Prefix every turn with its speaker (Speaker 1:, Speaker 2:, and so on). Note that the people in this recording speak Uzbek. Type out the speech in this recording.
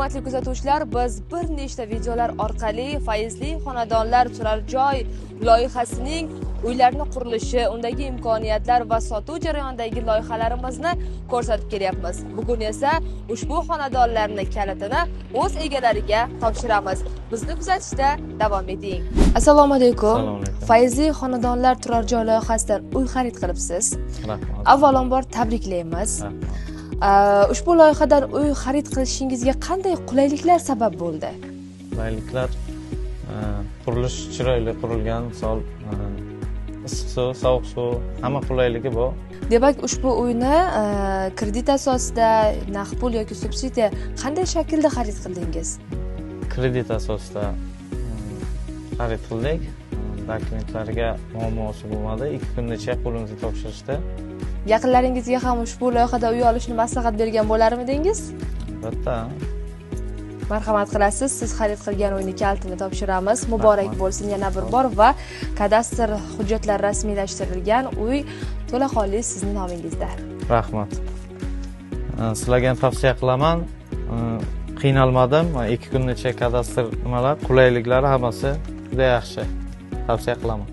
Speaker 1: Hurmatli kuzatuvchilar, biz bir nechta videolar orqali Fayzli xonadonlar turar joy loyihasining uylarni qurilishi, undagi imkoniyatlar va sotuv jarayonidagi loyihalarimizni ko'rsatib kelyapmiz. Bugun esa ushbu xonadonlarni kalitini o'z egalariga topshiramiz. Bizni kuzatishda davom eting. Assalomu alaykum. Fayzli xonadonlar turar joy loyihasidan uy xarid qilibsiz.
Speaker 2: Rahmat.
Speaker 1: Avvalambor tabriklaymiz. Ushbu loyihadan uy xarid qilishingizga qanday qulayliklar sabab bo'ldi?
Speaker 2: Qulayliklar, qurilish chiroyli qurilgan, misol issiq suv, sovuq suv, hamma qulayligi bor.
Speaker 1: Demak, ushbu uyni kredit asosida, naqd pul yoki subsidiya qanday shaklda xarid qildingiz?
Speaker 2: Kredit asosida xarid qildik. Dokumentlarga muammosi bo'lmadi. 2 kungacha qo'limizga topshirishdi.
Speaker 1: Yaqinlaringizga ham ushbu loyihada uy olishni maslahat bergan bo'larmidingiz?
Speaker 2: Albatta.
Speaker 1: Marhamat qilasiz, siz xarid qilgan uyni kalitini topshiramiz. Muborak bo'lsin yana bir bor va kadastr hujjatlari rasmiylashtirilgan uy to'laqonli sizning nomingizda.
Speaker 2: Rahmat. Sizlarga ham tavsiya qilaman. Qiynalmadim. 2 kungacha kadastr nimalar, qulayliklari hammasi juda yaxshi. Tavsiya qilaman.